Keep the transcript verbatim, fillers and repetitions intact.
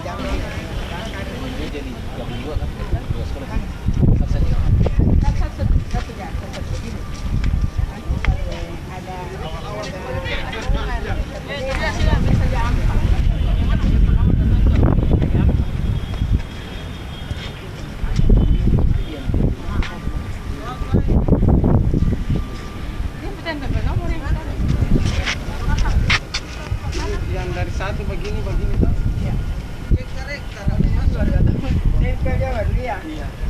Jadi gabung dua kan? Dua sekolah kan? Satu saja. Satu, satu, satu, ya, satu, satu. Gini. Nanti kalau ada, ada, ada, Yang dari satu begini, begini, toh? Iya. Iya.